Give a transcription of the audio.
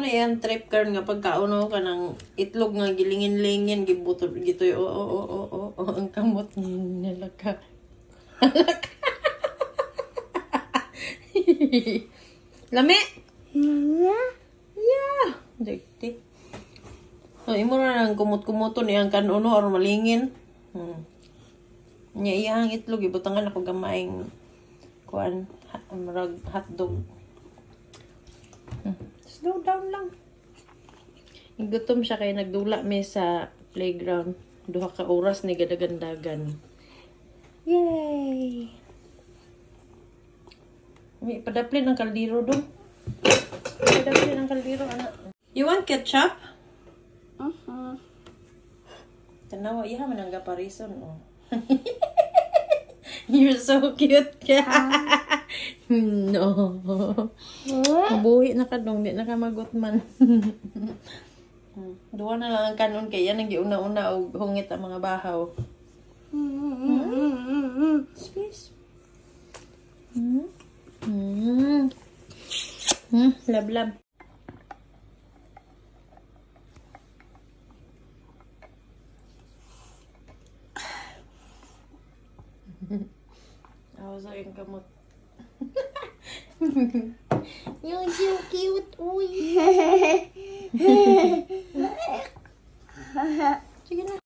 na iyang trip karon nga pagkaon no, kanang itlog nga gilingin-lingin gibuto gitoy. Oo, ang kamot nila ka. Lami. Yeah. Dirty. So, imo na lang kumot-kumuton iyang kanuno aron malingin. Nya iyang itlog ibutangan ako gamayng kuan murag hotdog. Slow down lang. Gutom siya kay nagdula mi sa playground. 2 ka oras ni gadagandagan. Yay! May padaplin ang kaldero dong. Padaplin ang kaldero, anak. You want ketchup? Uh-huh. Tanawa, iha man ang gaparison, oh. You're so cute. No. Mabuhi na ka dong, di na ka magot man. Duha na lang ang kanon kay yan ang giuna-una og hungit ang mga bahaw. Space. Lab lab. Ako sa yung kamot. You're so cute, uy. Sige na.